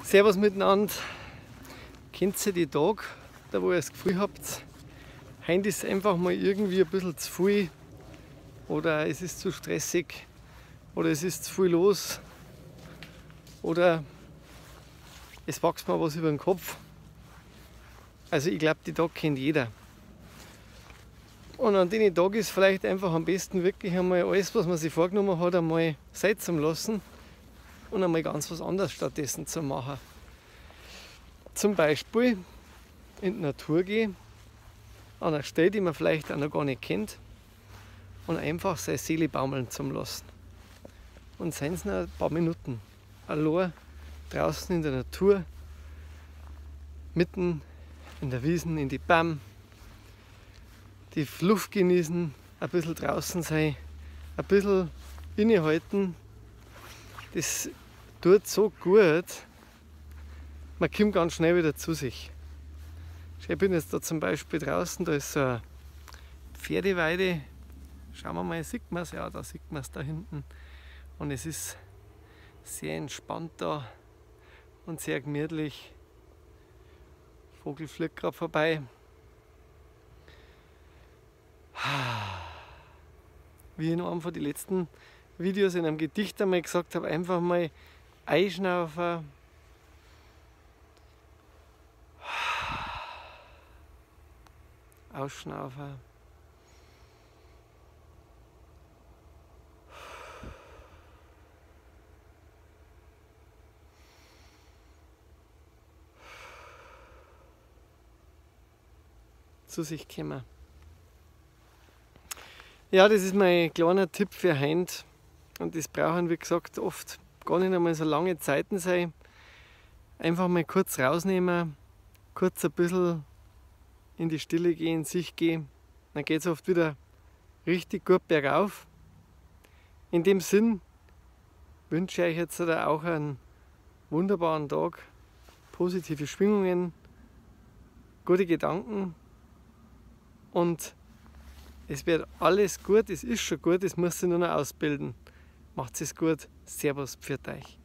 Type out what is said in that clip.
Servus miteinander. Kennt ihr die Tage, da wo ihr das Gefühl habt, heute ist einfach mal irgendwie ein bisschen zu viel oder es ist zu stressig oder es ist zu viel los oder es wächst mir was über den Kopf. Also ich glaube, die Tag kennt jeder. Und an den Tag ist vielleicht einfach am besten wirklich einmal alles, was man sich vorgenommen hat, einmal sein zu lassen und einmal ganz was anderes stattdessen zu machen. Zum Beispiel in die Natur gehen, an eine Stelle, die man vielleicht auch noch gar nicht kennt, und einfach seine Seele baumeln zu lassen. Und seien es noch ein paar Minuten allein draußen in der Natur, mitten in der Wiesen, in die Bäume, die Luft genießen, ein bisschen draußen sein, ein bisschen innehalten. Das tut so gut, man kommt ganz schnell wieder zu sich. Ich bin jetzt da zum Beispiel draußen, da ist so eine Pferdeweide. Schauen wir mal, sieht man's? Ja, da sieht man's da hinten. Und es ist sehr entspannt da und sehr gemütlich. Vogel fliegt gerade vorbei. Wie ich in einem von den letzten Videos in einem Gedicht einmal gesagt habe, einfach mal einschnaufen. Ausschnaufen. Zu sich kommen. Ja, das ist mein kleiner Tipp für heute. Und das brauchen, wie gesagt, oft gar nicht einmal so lange Zeiten sein. Einfach mal kurz rausnehmen, kurz ein bisschen in die Stille gehen, in sich gehen. Dann geht's oft wieder richtig gut bergauf. In dem Sinn wünsche ich euch jetzt auch einen wunderbaren Tag, positive Schwingungen, gute Gedanken und es wird alles gut, es ist schon gut, es muss sich nur noch ausbilden. Macht's es gut, Servus, pfiat euch.